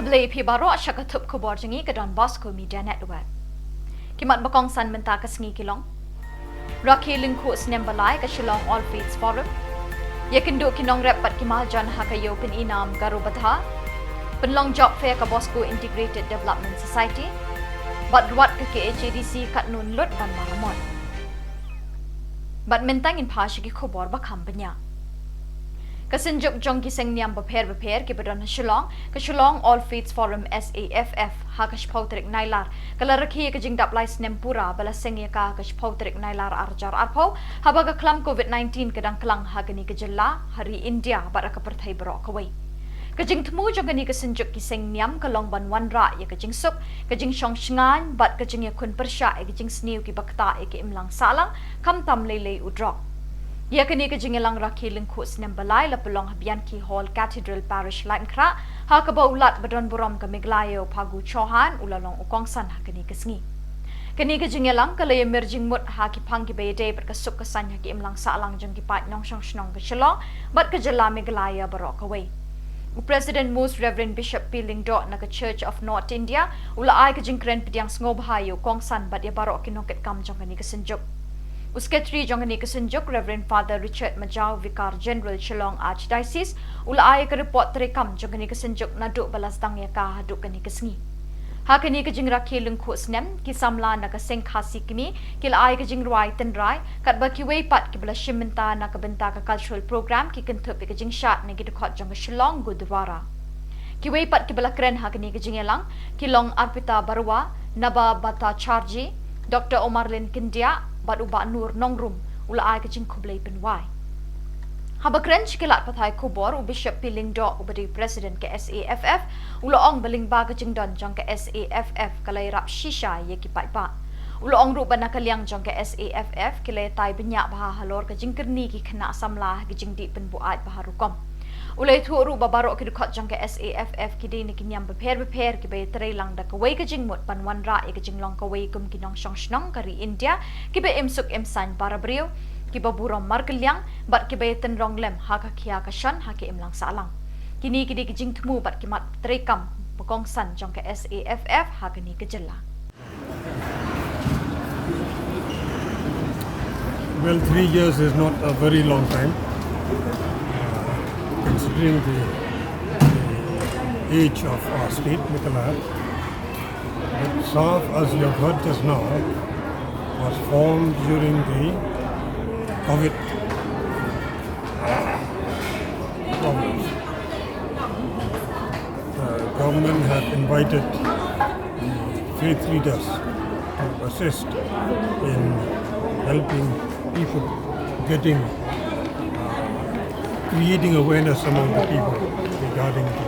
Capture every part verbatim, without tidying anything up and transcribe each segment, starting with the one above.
Khublei ïa phi baroh sha ka thup khubor jong ngi ka Don Bosco Media Network. Ki mat ba kongsan mynta ka sngi ki long: Rakhe lyngkhuh snem ba lai ka Shillong All Faiths Forum. Ïakynduh ki nongrep bad ki marjan ha ka ïew pyni nam Garo Badha. Pynlong job fair ka Bosco Integrated Development Society. Bad ruat ka K H A D C katno lut ban maramot. Bad mynta ngin phai sha ki khubor ba kham bniah. Ka synjuk jong ki seng niam bapher bapher kiba don ha Shillong, ka Shillong All Faiths Forum, S A F F, ha ka shiphew tarik Nailar, ka la rakhe ïa ka jingdap lai snem pura ba la seng ïa ka ha ka shiphew tarik Nailar arhajar arphew, haba ka khlam covid nineteen ka dang klang ha kane ka jylla, ha ri India bad ha ka pyrthei baroh kawei. Ka jingthmu jong kane ka synjuk ki seng niam ka long ban wanrah ïa ka jingsuk, ka jingshong shngaiñ bad ka jingïakhun pyrshah ïa ka jingsniew kiba ktah ïa ka imlang sahlang, khamtam lei lei u drok. Ïa kane ka jingïalang rakhe lyngkhuh snem ba lai la pynlong ha Bianchi Hall, Cathedral Parish, Laitumkhrah, ha kaba u Lat ba don burom ka Meghalaya, u Phagu Chauhan, u la long u kongsan ha kane ka sngi. Kane ka jingïalang ka la ïamir jingmut ha ki phang kiba ïadei bad ka suk ka saiñ ha ka imlang sahlang jong ki paid nongshong shnong ka Shillong bad ka jylla Meghalaya baroh kawei. U President Most Reverend Bishop P Lyngdoh na ka Church of North India u la ai ka jingkren pdiang sngewbha ïa u kongsan bad ïa baroh ki nongkitkam jong kane ka synjuk. U Secretary jong kane ka synjuk, Reverend Father Richard Majaw, Vicar General Shillong Archdiocese, u la ai ka report treikam jong kane ka synjuk naduh ba la sdang ïa ka haduh kane ka sngi. Ha kane ka jingrakhe lyngkhuh snem, ki samla na ka Seng Khasi Kmie ki la ai ka jingrwai tynrai, katba kiwei pat kiba la shim bynta na ka bynta ka cultural program ki kynthup ïa ka jingshad na ki dkhot jong ka Shillong Gurdwara. Kiwei pat kiba la kren ha kane ka jingïalang ki long Arpita Baruah, Naba Bhattacharjee, Doctor Omarlin Kyndiah bad u Bah Nur Nongrum u la ai ka jingkhublei pynwai. Haba kren sha ki lad pathai khubor, u Bishop P Lyngdoh uba dei President ka S A F F u la ong ba lyngba ka jingdon jong ka S A F F ka la ïarap shisha ïa ki paidbah. U la ong ruh ba na ka liang jong ka S A F F ki la ïatai bniah bha halor ka jingkyrni ki khynnah samla ha ka jingdih pynbuaid bha rukom. U la ïathuh ruh ba baroh ki dkhot jong ka S A F F ki dei na ki niam bapher bapher kiba ïatreilang da kawei ka jingmut ban wanrah ïa ka jinglong kawei kum ki nongshong shnong ka ri India, kiba im suk im saiñ para briew, kiba burom markylliang bad kiba ïatynrong lem ha ka khia ka shon ha ka imlang sahlang. Kine ki dei ki jingthmu bad ki mat treikam ba kongsan jong ka S A F F ha kane ka jylla. Well, three years is not a very long time, uh, considering the, the age of our state, Meghalaya. But SAF, as you have heard just now, was formed during the covid, uh, problems. The government had invited the faith leaders to assist in helping people, getting, uh, creating awareness among the people regarding the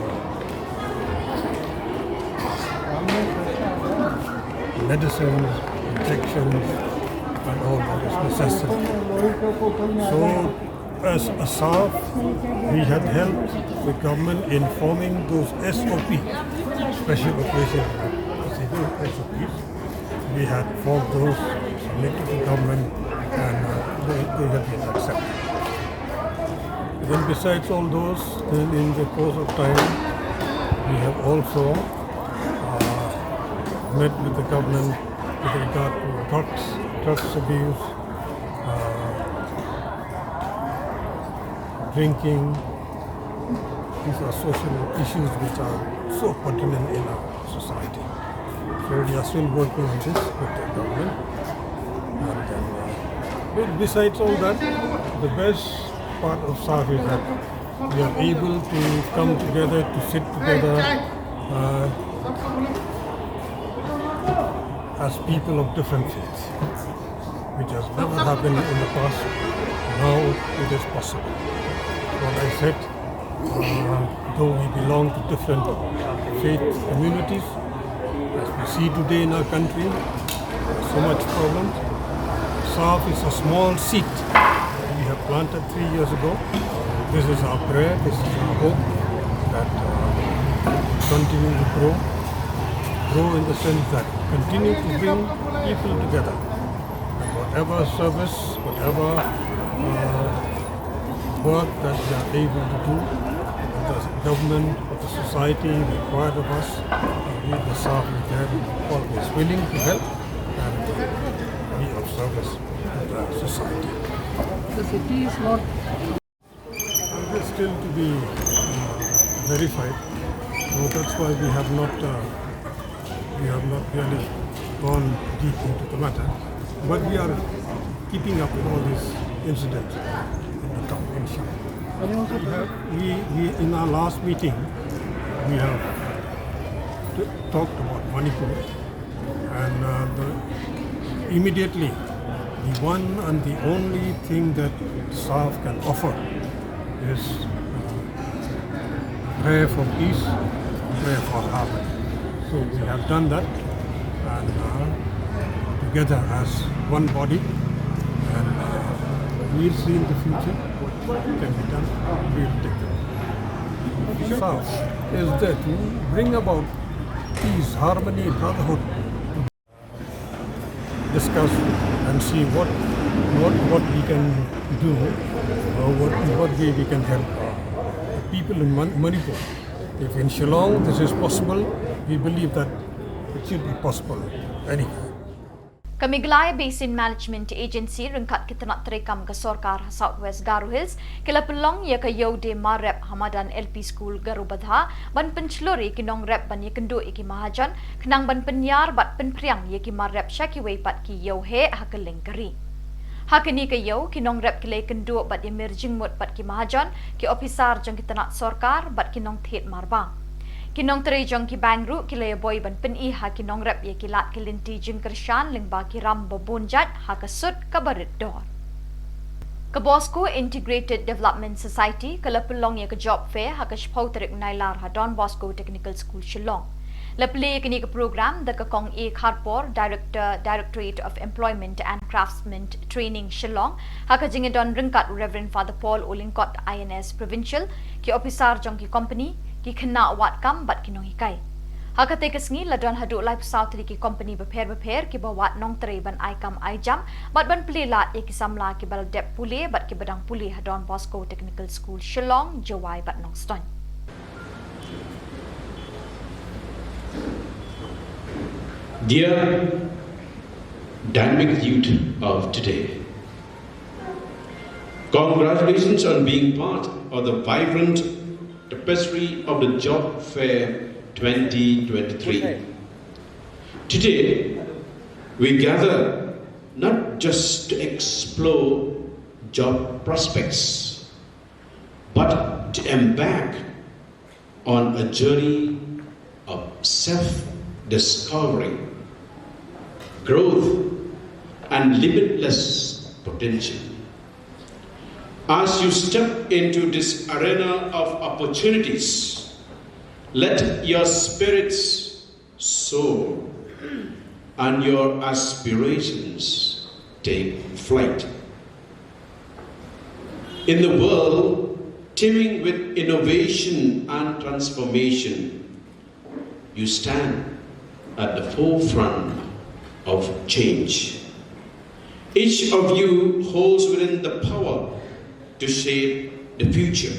medicines, injections, and all that is necessary. So, as a SAF, we had helped the government in forming those S O P, special operation procedure S O Ps. We had formed those, submitted to government, and, uh, they, they have been accepted. Then besides all those, then in the course of time, we have also, uh, met with the government with regard to drugs, drugs abuse, uh, drinking. These are social issues which are so pertinent in our society. So we are still working on this with the government. And then, uh, but besides all that, the best part of SAF is that we are able to come together, to sit together, uh, as people of different faiths, which has never happened in the past. Now it is possible. What I said, uh, though we belong to different faith communities, as we see today in our country, there are so much problems. SAF is a small seed we have planted three years ago. This is our prayer, this is our hope that, uh, continue to grow, grow in the sense that continue to bring people together. And whatever service, whatever, uh, work that we are able to do, let us Government, of the society required of us. We, the staff is there, always willing to help and be of service to the society. The city is not. It is still to be uh, verified. So that's why we have not uh, we have not really gone deep into the matter. But we are keeping up with all these incidents in the town, inshallah. We have, we, we, in our last meeting, we have t- talked about Manipur, and uh, the, immediately, the one and the only thing that staff can offer is uh, prayer for peace, prayer for harmony. So we have done that, and uh, together as one body, and uh, we'll see in the future what can be done. We'll take it. Staff is there to bring about peace, harmony, brotherhood. Discuss and see what what what we can do, or what what way we can help uh, the people in Man- Manipur. If in Shillong this is possible, we believe that it should be possible anywhere. Ka Meghalaya Basin Management Agency ryngkat ki tnat treikam ka sorkar ha South West Garo Hills ki la pynlong ïa ka ïew de marrep ha madan L P School Garobadha ban pynchlur ïa ki nongrep ban ïakynduh ïa ki mahajon khnang ban pynïar bad pynphriang ïa ki marrep sha kiwei pat ki ïew heh ha kylleng ka ri. Ha kane ka ïew ki nongrep ki la ïakynduh bad ïamir jingmut bad ki mahajon, ki ophisar jong ki tnat sorkar bad ki nongthied marbang. Ki nongtrei jong ki bank ruh ki la ïaboi ban pyni ha ki nongrep ïa ki lad ki lynti jingkyrshan lyngba ki ram ba bun jait ha ka sut kaba rit dor. Ka Bosco Integrated Development Society ka la pynlong ïa ka job fair ha ka shiphew tarik Nailar ha Don Bosco Technical School Shillong. La plie ïa kane ka program da ka Kong A Kharpor, Director, Directorate of Employment and Craftsmen Training Shillong, ha ka jingïadon ryngkat u Reverend Father Paul Olyngkot, I N S Provincial, ki ophisar jong ki company, ki khynnah wad kam bad ki nonghikai. Ha katei ka sngi la don haduh laiphew saw tylli ki company bapher bapher kiba wad nongtrei ban ai kam ai jam bad ban plie lad ïa ki samla kiba la dep pule bad kiba dang pule ha Don Bosco Technical School Shillong, Jowai bad Nongstoiñ. Dear dynamic youth of today, congratulations on being part of the vibrant tapestry of the Job Fair twenty twenty-three. Today, we gather not just to explore job prospects, but to embark on a journey of self discovery, growth, and limitless potential. As you step into this arena of opportunities, let your spirits soar and your aspirations take flight. In the world teeming with innovation and transformation, you stand at the forefront of change. Each of you holds within the power to shape the future,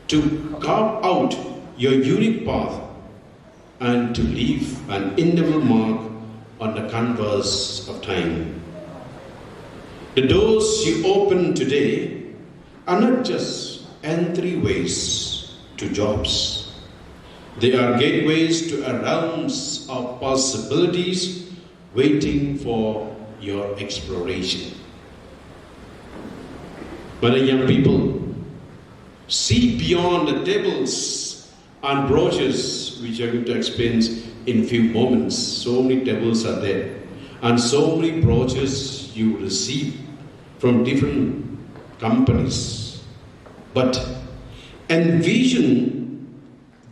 to carve out your unique path, and to leave an indelible mark on the canvas of time. The doors you open today are not just entryways to jobs, they are gateways to a realms of possibilities waiting for your exploration. But young people, see beyond the tables and brochures which I'm going to explain in few moments. So many tables are there, and so many brochures you receive from different companies. But envision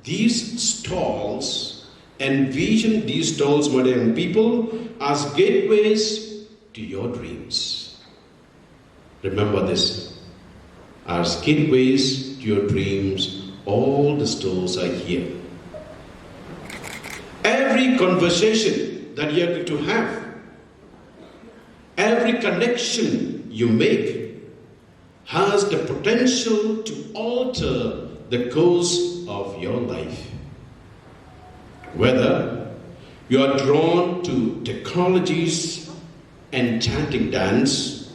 these stalls, envision these stalls, my dear young people, as gateways to your dreams. Remember this. As gateways to your dreams, all the stalls are here. Every conversation that you are going to have, every connection you make, has the potential to alter the course of your life. Whether you are drawn to technology's enchanting dance,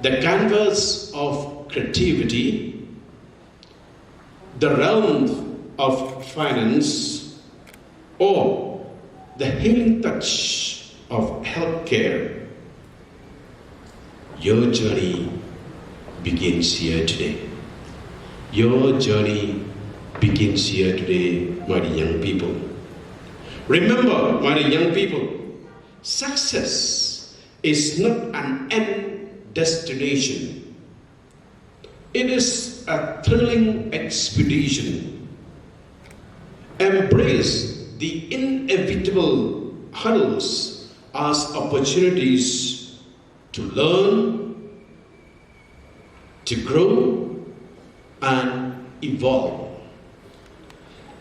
the canvas of creativity, the realm of finance, or the healing touch of healthcare, your journey begins here today. Your journey begins here today, my dear young people. Remember, my dear young people, success is not an end destination. It is a thrilling expedition. Embrace the inevitable hurdles as opportunities to learn, to grow, and evolve.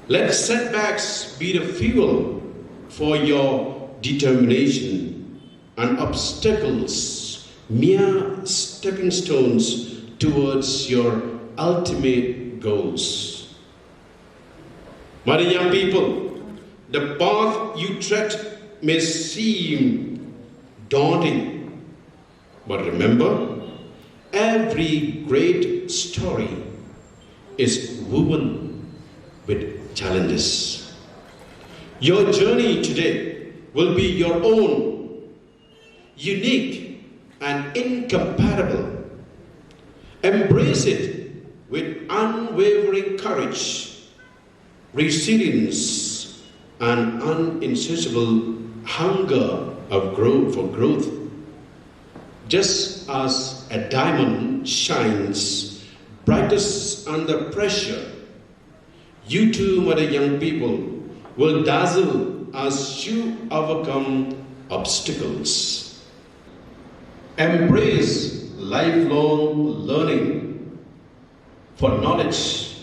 Let setbacks be the fuel for your determination and obstacles mere stepping stones towards your ultimate goals. My dear young people, the path you tread may seem daunting, but remember, every great story is woven with challenges. Your journey today will be your own, unique, and incomparable. Embrace it with unwavering courage, resilience, and unquenchable hunger of growth for growth. Just as a diamond shines brightest under pressure, you too, my dear young people, will dazzle as you overcome obstacles. Embrace lifelong learning, for knowledge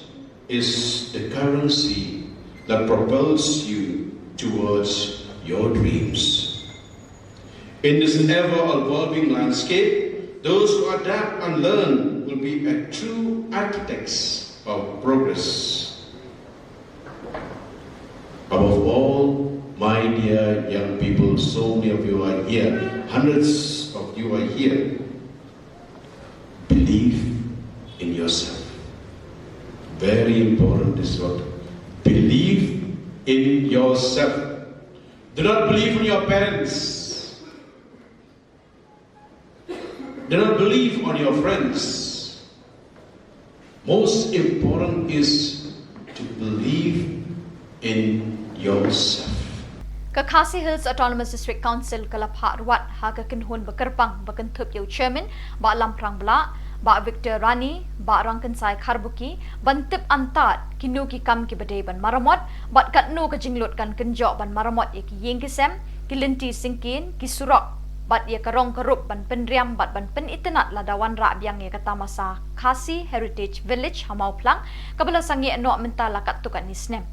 is the currency that propels you towards your dreams. In this ever evolving landscape, those who adapt and learn will be a true architects of progress. Above all, my dear young people, so many of you are here, hundreds of you are here. Believe in yourself. Very important this word. Believe in yourself. Do not believe in your parents. Do not believe on your friends. Most important is to believe in yourself. Ka Khasi Hills Autonomous District Council ka la phah ruat ha ka kynhun ba kyrpang ba kynthup ïa u chairman, Bah Lamphrang Blah, Bah Victor Rani, Bah Rangkynsai Kharbuki, ban tip antad kino ki kam kiba dei ban maramot, bad katno ka jinglut kan kynjoh ban maramot ïa ki ïing ki sem, ki lynti syngkien, ki surok, bad ïa ka rong ka rup ban pynriam bad ban pynitynnad lada wanrah biang ïa ka tamasa Khasi Heritage Village ha Mawphlang, kaba la sangeh noh mynta la katto katne snem.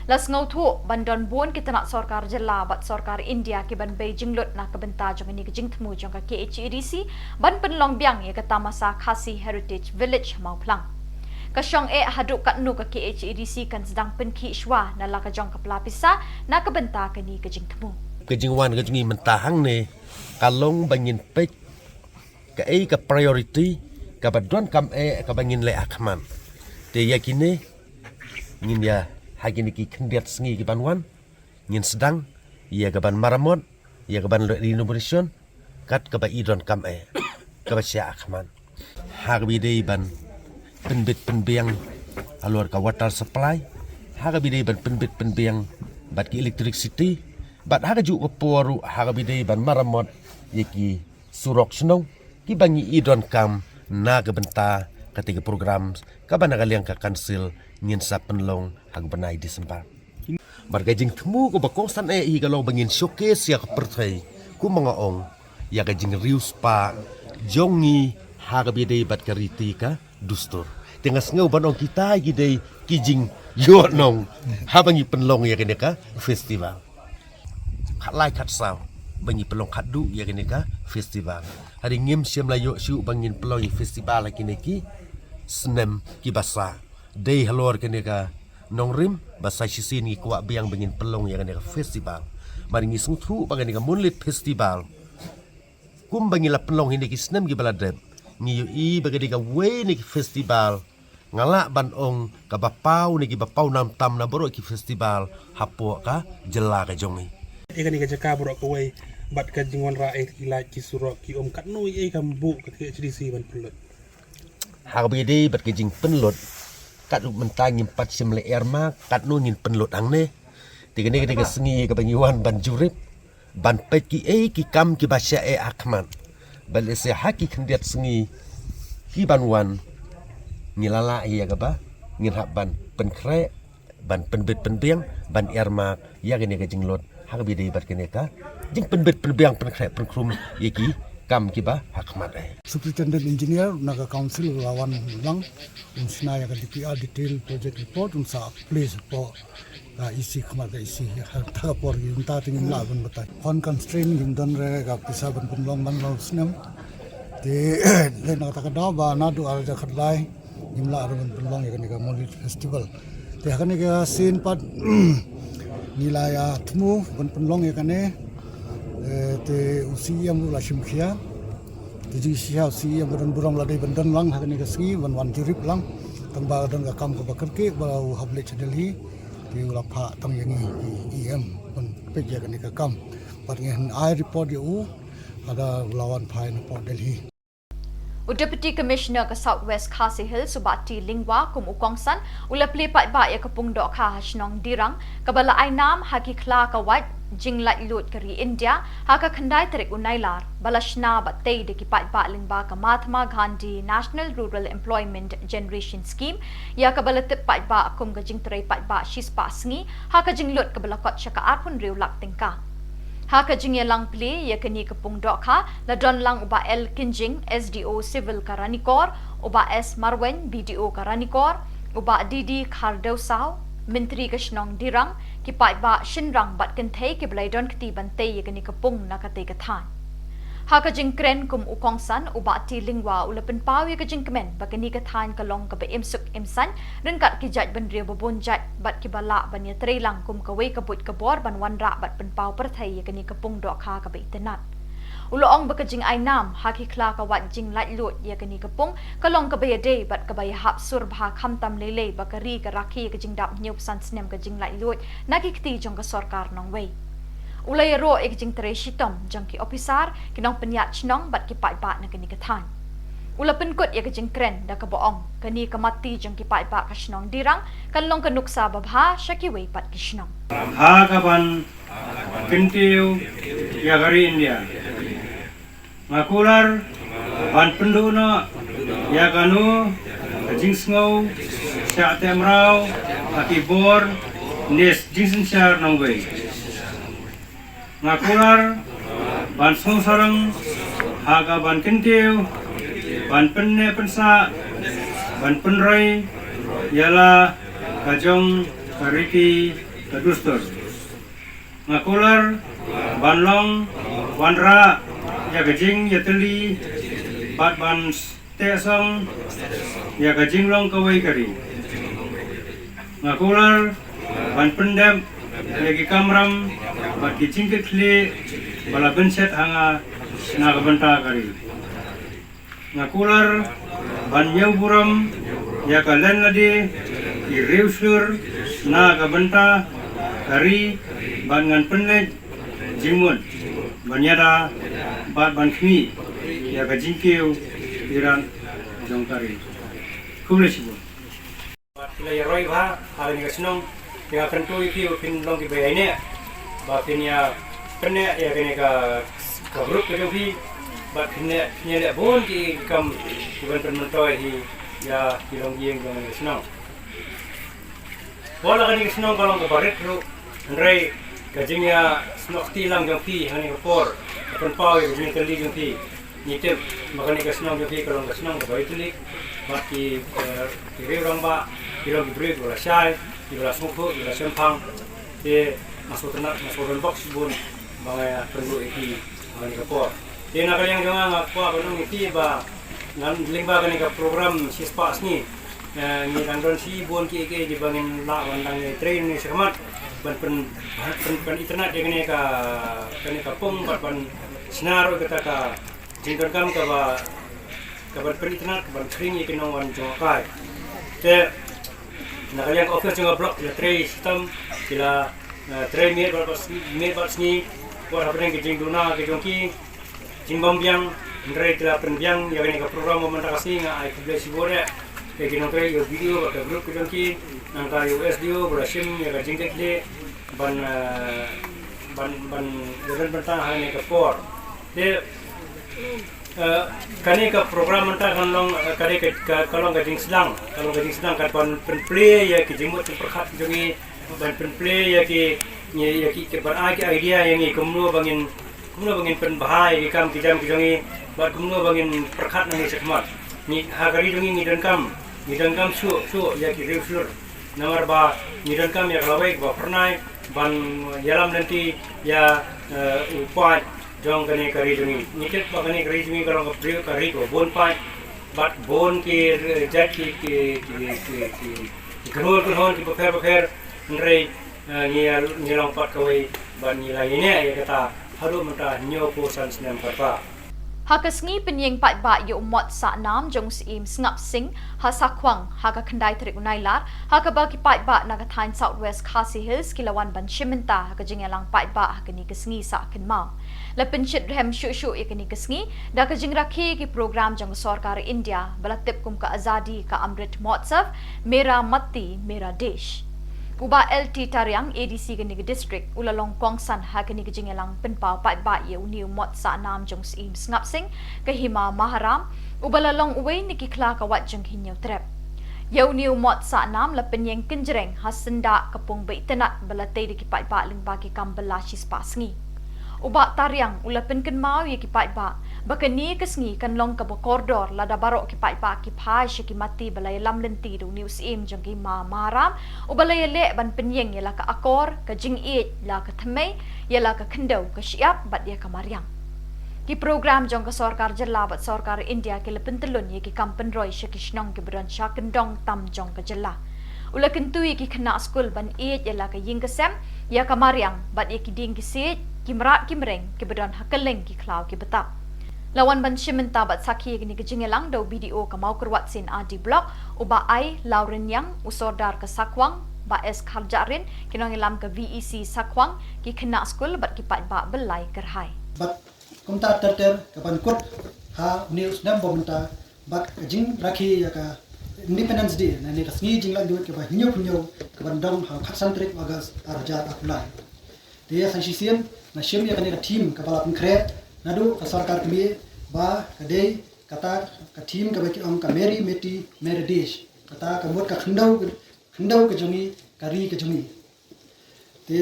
La sngewthuh ban don bun ki tnat sorkar jylla bad sorkar India ki ban bei jinglut na ka bynta jong kane ka jingthmu jong ka K H A D C ban pynlong biang ïa ka tamasa Khasi Heritage Village ha Mawphlang. Ka shong eh haduh katno ka K H A D C kan sdang pynkhih shuwa na la ka jong ka pla pisa na ka bynta kane ka jingthmu. Ka jingwan ka jong ngi mynta hangne ka long ba ngin peit kaei ka priority kaba donkam eh kaba ngin leh ha khmat. Te ïa kine ngin ïa, ha kine ki khyndiat sngi ki ban wan, ngin sdang ïa ka ban maramot, ïa ka ban leh renovation kat kaba i donkam eh, kaba shah ha khmat. Ha kaba ïadei ban pynbit pynbiang halor ka water supply, ha kaba ïadei ban pynbit pynbiang bad ki electricity, bad ha kajuh ka por ruh ha kaba ïadei ban maramot ïa ki surok shnong kiba ngi i donkam na ka bynta kata ka program kaba na ka liang ka council ngin sa pynlong ha ka bnai December. Bad ka jingthmu kaba kongsan eh hi ka long ba ngin showcase ïa ka pyrthei, kum ba nga ong, ïa ka jingriewspah jong ngi ha kaba ïadei bad ka riti ka dustur. Te nga sngew ban ong kita ki dei ki jingïohnong haba ngi pynlong ïa kane ka festival. Khatlai khatsaw ba ngi pynlong khatduh ïa kane ka festival. Hynrei ngim shym la ïoh shuh ba ngin pynlong ïa festival ha kine ki snem ki ba sah. Dei halor kane ka nongrim ba sa shisien ngi kwah biang ba ngin pynlong ïa kane ka festival. Mar ngi sngewthuh ba kane ka Moonlit Festival kumba ngi la pynlong hi ne ki snem ki ba la dep, ngi ïohi ba ka dei kawei ne ki festival, nga lah ban ong, kaba paw ne kiba paw nam tam na baroh ki festival hapoh ka jylla ka jong ngi. Ïa kane ka jaka baroh kawei bad ka jingwanrah ïa ki light, ki surok, ki um, katno ïa ka mbuh ka K H D C ban pynlut? Ha kaba ïadei bad ka jingpynlut, katno mynta ngim pat shym la earmark katno ngin pynlut hangne. Te kane ka dei ka sngi kaba ngi wan ban jurip, ban peit kiei ki kam kiba shah eh ha khmat. Ba lehse ha ki khyndiat sngi ki ban wan, ngi la lah ïa kaba ngin hap ban pynkhreh, ban pynbit pynbiang, ban earmark ïa kane ka jinglut ha kaba ïadei bad kane ka jingpynbit pynbiang, pynkhreh pynkhrum ïa ki kam kiba ha khmat eh. Superintendent Engineer na ka Council u la wan lang, un shna ïa ka D P R, Detail Project Report, un sa place hapoh ka E C, khmat ka E C, ha kata ka por ngim, mynta te ngim lah ban batai. On constraint ngim don re ka pisa ban pynlong man la u snem. Te leh na kata ka daw ba naduh ar hajar khatlai ngim lah re ban pynlong ïa kane ka Moonlit Festival. Te ha kane ka sien pat ngi la ïa thmu ban pynlong ïa kane. Eh, te u C E M u la shim khia. Te jingshisha u C E M ba don burom la dei ban don lang ha kane ka sngi ban wan jurip lang. Tang ba don ka kam kaba kyrkieh ba u hap leit sha Delhi. Te u la phah tang ïa ngi ki E M ban peit ïa kane ka kam. Bad ngi hap ai report ïa u lada u la wan phai na pdeng Delhi. U Deputy Commissioner ka South West Khasi Hills, u Bah T Lyngwa, kum u kongsan u la plie paidbah ïa ka pung dohkha ha shnong Dirang kaba la ai nam ha ki khla ka wait jinglaitluid ka ri India ha ka khyndai tarik u Nailar, ba la shna bad tei da ki paidbah lyngba ka Mahatma Gandhi National Rural Employment Generation Scheme, ïa kaba la tip paidbah kum ka jingtrei paidbah shispah sngi ha ka jinglut kaba la kot sha ka arphew hynriew lak tyngka. Ha ka jingïalang plie ïa kane ka pung dohkha la don lang u Bah L Kynjing, S D O Civil ka Ranikor, u Bah S Marwein, B D O ka Ranikor, u Bah D D Khardewsaw, Myntri ka shnong Dirang, ki paidbah shynrang bad kynthei kiba la ïadon kti ban tei ïa kane ka pung na katei ka thaiñ. Ha ka jingkren kum u kongsan, u Bah T Lyngwa u la pynpaw ïa ka jingkmen ba kane ka thaiñ ka long kaba im suk im saiñ ryngkat ki jaitbynriew babun jait bad kiba lah ban ïatreilang kum kawei ka buit ka bor ban wanrah bad pynpaw pyrthei ïa kane ka pung dohkha kaba itynnad. U la ong ba ka jingai nam ha ki khla ka wait jinglaitluid ïa kane ka pung ka long kaba ïadei bad kaba ïahap sur bha, khamtam lei lei ba ka ri ka rakhe ïa ka jingdap hynñiewphew san snem ka jinglaitluid na ki kti jong ka sorkar nongwei. U la ïaroh ïa ka jingtrei shitom jong ki ophisar, ki nongpynïaid shnong bad ki paidbah na kane ka thaiñ. U la pynkut ïa ka jingkren da kaba ong, kane ka matti jong ki paidbah ka shnong Dirang kan long ka nuksa babha sha kiwei pat ki shnong. Ha kaban kyntiew ïa ka ri India, nga kular ban pynduh noh ïa kano ka jingsngew shah teh mraw ha ki bor ne jingsynshar nongwei. Nga kular ban sngewsarong ha kaban kyntiew, ban pynneh pynsah, ban pynroi ïa la ka jong ka riti ka dustur. Nga kular ban long wanrah ïa ka jingïatylli bad ban teh song ïa ka jinglong kawei ka ri. Nga kular ban pyndep ïa ki kamram bad ki jingkitkhlieh ba la bynshet ha nga na ka bynta ka ri. Nga kular ban ñiew burom ïa ka len lade ki riew shlur na ka bynta ka ri bad ngan pynleit jingmut ban ïada bad ban khmih ïa ka jingkiew irat jong ka ri. Khublei shibun. Bad phi la ïaroi bha ha kane ka shnong, te nga kyntu ïa phi ba phin long kiba ïaineh, ba phin ïa pyneh ïa kane ka, ka group ka jong phi, bad phin ïa, phin ïaleh bun ki kam kiban pynmyntoi hi ïa ki longïing jong kane ka shnong. Por la kane ka shnong ka long kaba rit ruh, hynrei ka jingïasnoh kti lang jong phi ha kane ka por ka pynpaw ïa ka jingïatylli jong phi. Ngi tip ba kane ka shnong jong phi ka long ka shnong kaba ïatylli bad ki, eh, ki riew rangbah, ki long ki briew kiba la shai, kiba la sngewthuh, kiba la shemphang. Te nga sngewtynnat, nga sngewdon bok shibun ba nga ïa pynduh ïa phi ha kane ka por. Te na ka liang jong nga, nga kwah ban ong ïa phi ba Ngan lyngba kane ka program shispah sngi, eh, ngi dang don shibun kiei kiei kiba ngin lah ban dang ïatrei ne shakhmat ban pyn, ban pyn, pyn itynnad ïa kane ka, kane ka pung bad ban shna ruh kata ka jingdonkam kaba, kaban pyn itynnad ban khring ïa ki nongwan jngohkai. Te na ka liang ka office jong ka block ki la trei shitom, ki la, eh, trei miet bad, bad sngi, miet bad sngi wat hapdeng ki jingduna ki jong ki jingbym biang, hynrei ki la pynbiang ïa kane ka program ba mynta ka sngi. Nga ai khublei shibun ïa ki nongtrei, ïa u B D O bad ka group ka jong ki, nangta ïa u S D O ba la shim ïa ka jingkitkhlieh ban, eh, ban, ban ïa don bynta ha kane ka por. Te, eh, kane ka program mynta kan long, eh, kane ka, ka, ka long ka jingsdang, ka long ka jingsdang kaban pynplie ïa ki jingmut jingpyrkhat jong ngi, ban pynplie ïa ki, ïa, ïa ki, ki ban ai ki idea ïa ngi kumno ba ngin, kumno ba ngin pynbha ïa ki kam ki jam ki jong ngi, bad kumno ba ngin pyrkhat nangne shakhmat. Ngi ha ka ri jong ngi ngi donkam, ngi donkam shuh shuh ïa ki riewshlur. Namar ba ngi donkam ïa ka lawei kaba phyrnai ban ïalam lynti ïa, eh, u paid jong kane ka ri jong ngi. Ngi tip ba kane ka ri jong ngi ka long ka briew ka ri kaba bun paid bad bun ki, eh, jait ki, ki, ki, ki, ki, ki kynhun kynhun kiba pher bapher. Hynrei, eh, ngi, ngi long pat kawei bad ngi la ïaineh ïa kata haduh mynta hynñiewphew san snem kata. Ha ka sngi pynïeng paidbah ïa u mot sah nam jong u Syiem Sngap Sing ha Sakhwang ha ka khyndai tarik u Nailar, ha kaba ki paidbah na ka thaiñ South West Khasi Hills ki la wan ban shim bynta ha ka jingïalang paidbah ha kane ka sngi sah kynmaw. La pynshitrhem shuh shuh ïa kane ka sngi da ka jingrakhe ki program jong ka sorkar India ba la tip kum ka Azadi Ka Amrit Mahotsav, Mera Matti Mera Desh. U Bah L T Tariang, A D C kane ka district, u la long kongsan ha kane ka jingïalang pynpaw paidbah ïa une u mot sah nam jong u Syiem Sngap Sing, ka Hima Maharam, uba la long uwei na ki khla ka wait jong ki Hynñiewtrep. Ïa une u mot sah nam la pynïeng kynjreng ha syndah ka pung ba itynnad ba la tei da ki paidbah lyngba ki kam bylla shispah sngi. U Bah Tariang u la pynkynmaw ïa ki paidbah ba kane ka sngi kan long kaba kordor lada baroh ki paidbah ki phai sha ki matti ba la ïalam lynti da une u syiem jong ka Hima Maharam, uba la ïaleh ban pynïeng ïa la ka akor, ka jingïeit, la ka thymmei, ïa la ka khyndew, ka shyiap bad ïa ka mariang. Ki program jong ka sorkar jylla bad sorkar India ki la pyntyllun ïa ki kam pynroi sha ki shnong kiba don sha kyndong tam jong ka jylla. U la kyntu ïa ki khynnah skul ban ïeit ïa la ka ïing ka sem, ïa ka mariang bad ïa ki dieng ki siej, ki mrad ki mreng kiba don ha kylleng ki khlaw ki btap. La wan ban shim bynta bad sakhi ïa kane ka jingïalang da u B D O ka Mawkyrwat Syiem R D Block, u Bah I Lawriniang, u Sordar ka Sakhwang, Bah S Kharjahrin, ki nongïalam ka V E C Sakhwang, ki khynnah skul bad ki paidbah byllai kyrhai. Bad kumta ter ter kaban kut ha une u snem ba mynta bad ka jingrakhe ïa ka Independence Day, lane ka sngi jinglaitluid kaba hynñiewphew hynñiew kaban don ha u khatsan tarik August arhajar arphew lai. Te sa shisien nga shim ïa kane ka theme kaba la pynkhreh naduh ka sorkar kmie ba ka dei kata ka theme kaba ki ong ka Meri Meti Meri Desh, kata ka mut ka khyndew, khyndew ka jong ngi, ka ri ka jong ngi. Te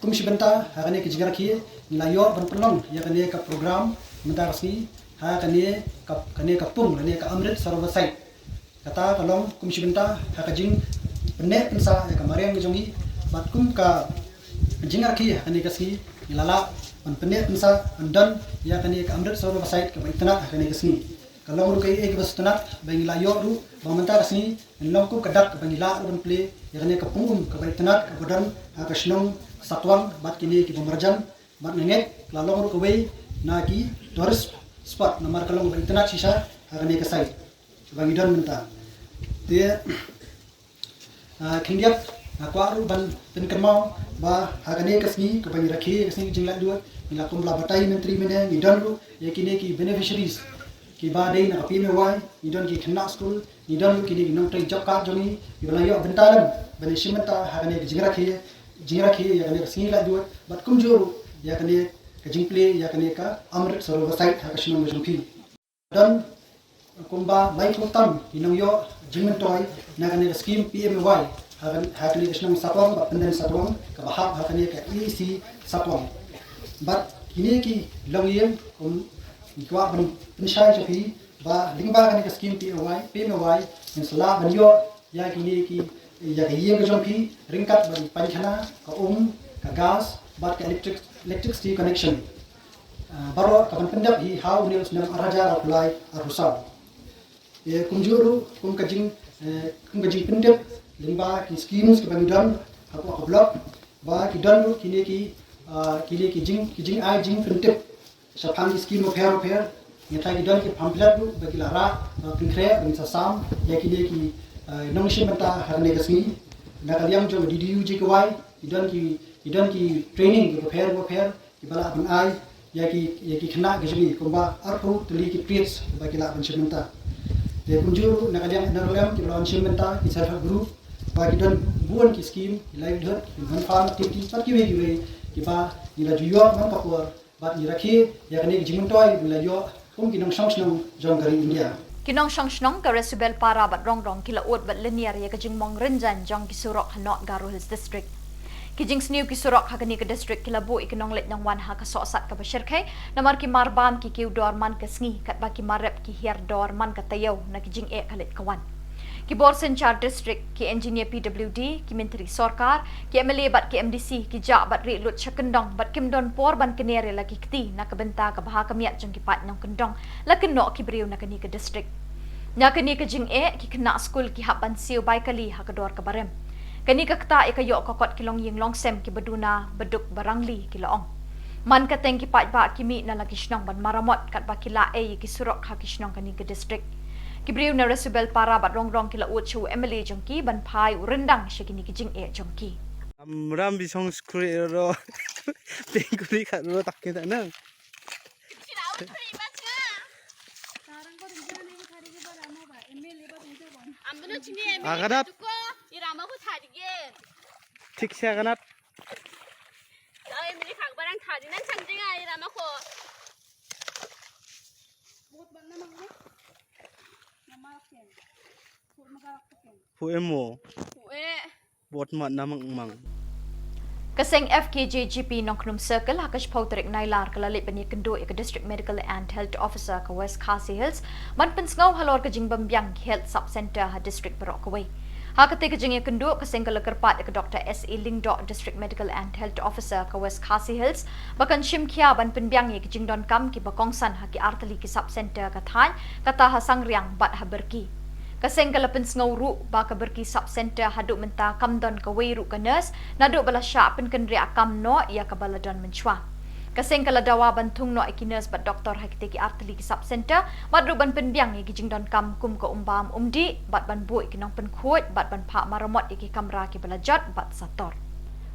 kum shi bynta ha kane ka jingrakhe ngi la ïoh ban pynlong ïa kane ka program mynta ka sngi ha kane ka, kane ka pung lane ka Amrit Sarovar Site. Kata ka long kum shi bynta ha ka jingpynneh pynsah ïa ka mariang ka jong ngi bad kum ka jingrakhe ha kane ka sngi ngi la lah ban pynneh pynsah ban don ïa kane ka Amrit Sarovar Site kaba itynnad ha kane ka sngi. Ka long ruh kaei kaei kaba sngewtynnat ba ngi la ïoh ruh ba mynta ka sngi ngi long kum ka dak ba ngi lah ruh ban plie ïa kane ka pung um kaba itynnad kaba don ha ka shnong Sakhwang bad kine kiba marjan. Bad nga ngeit ka la long ruh kawei na ki tourist spot namar ka long kaba itynnad shisha ha kane ka site kaba ngi don mynta. Te, ah, khyndiat nga kwah ruh ban pynkynmaw ba ha kane ka sngi kaba ngi rakhe ka sngi jinglaitluid ngi la kumba la batai myntri mynne ngi don ruh ïa kine ki beneficiaries kiba dei na ka P M A Y, ngi don ki khynnah skul, ngi don ruh kine ki nongtrei job card jong ngi kiba la ïoh bynta lem ban ïashim bynta ha kane ka jingrakhe, jingrakhe ïa kane ka sngi laitluid bad kumjuh ruh ïa kane ka jingplie ïa kane ka Amrit Sarovar Site ha ka shnong ka jong phi. Don kumba laiphew tam ki nongïoh jingmyntoi na kane ka skim P M A Y ha kan, ha kane ka shnong Sakhwang bad pynban Sakhwang kaba hap ha kane ka E C Sakhwang. Bad kine ki longïing kum ngi kwah ban pynshai sha phi ba lyngba kane ka skim P M A Y, P M A Y ngin sa lah ban ïoh ïa kine ki, ïa ka ïing ka jong phi ryngkat bad ki painkhana, ka um, ka gas bad ka electric, electricity connection. Ah, baroh kaban pyndep hi ha une u snem arhajar arphew lai arphew saw. Kumjuh ruh kum ka jing kum ka jingpyntip lyngba ki schemes kiba ngi don hapoh ka block, ba ki don ruh kine ki kine ki jing ki jingai jingpyntip shaphang ki scheme bapher bapher. Ngi tharai ki don ki pamphlet ruh ba ki la rah, ba pynkhreh, ba ngi sa sam ïa kine ki nongshim bynta ha kane ka sngi. Na ka liang jong ka D D U G K Y ki don ki ki don ki training ki bapher bapher kiba lah ban ai ïa ki ïa ki khynnah ki jong ngi, kumba arphew tylli ki trades ba ki lah ban shim bynta. Te kumjuh ruh na ka liang N R L M kiba la wan shim bynta, ki self help group, ba ki don bun ki scheme, ki livelihood, ki non farm activity, bad kiwei kiwei kiba ngi la ju ïoh man ka por bad ngi rakhe ïa kane ka jingmyntoi ba ngi la ïoh kum ki nongshong shnong jong ka ri India. Ki nongshong shnong ka Resubelpara bad Rongrong ki la ud bad lyniar ïa ka jingmong rynjaiñ jong ki surok ha North Garo Hills District. Ki jingsniew ki surok ha kane ka district ki la buh ïa ki nongleit nongwan ha ka sohsat kaba shyrkhei, namar ki mar bam ki kiew dor man ka sngi, katba ki mar rep ki hiar dor man ka taïew na ki jingeh ka leit ka wan. Ki bor synshar district, ki engineer P W D, ki myntri sorkar, ki M L A bad ki M D C ki jah bad rieh lut sha kyndong bad kim don por ban kner ïa la ki kti na ka bynta ka bha ka miat jong ki paid nongkyndong, la kynnoh ki briew na kane ka district. Na kane ka jingeh, ki khynnah skul ki hap ban siew bai kali ha ka dor kaba rem. Kane ka ktah ïa ka ïoh ka kot ki longïing longsem kiba duna ba duk ba rangli, ki la ong. Man ka teng ki paidbah ki mih na la ki shnong ban maramot katba ki la ei ïa ki surok ha ki shnong kane ka district. Ki briew na Resubelpara bad Rongrong ki la ud sha u M L A jong ki ban phai u ryndang sha kine ki jingeh jong ki. Amram bisong skri ro. Tengkuri khat ro tak kita na. Aganat. Thik se aganat. Hu emo. Bot mat na mang mang. Ka seng F K J G P Nongkhnum Circle ha ka shiphew tarik Nailar ka la leit ban ïakynduh ïa ka District Medical and Health Officer ka West Khasi Hills ban pynsngew halor ka jingbymbiang ki health sub centre ha district baroh kawei. Ha kata ka jingïakynduh, ka seng ka la kyrpad ïa ka Doctor S A Lyngdoh, District Medical and Health Officer ka West Khasi Hills, ba kan shim khia ban pynbiang ïa ki jingdonkam kiba kongsan ha ki artylli ki sub centre ka thaiñ, kata ha Sangriang bad ha Byrki. Ka seng ka la pynsngew ruh ba ka Byrki sub centre haduh mynta kam don kawei ruh ka nurse, naduh ba la shah pynkynriah kam noh ïa kaba la don mynshuwa. Ka seng ka la dawa ban thung noh ïa ki nurse bad doktor ha kita ki artylli ki sub centre, bad ruh ban pynbiang ïa ki jingdonkam kum ka umbam umdih, bad ban buh ïa ki nongpynkhuid, bad ban phah maramot ïa ki kamra kiba la jot bad sator.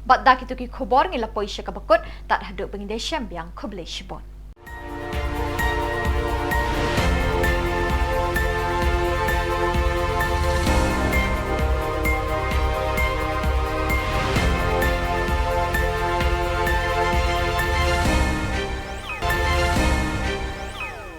Bad da kito ki khubor ngi la poi sha kaba kut, tad haduh ba ngin ïashem biang, khublei shibun.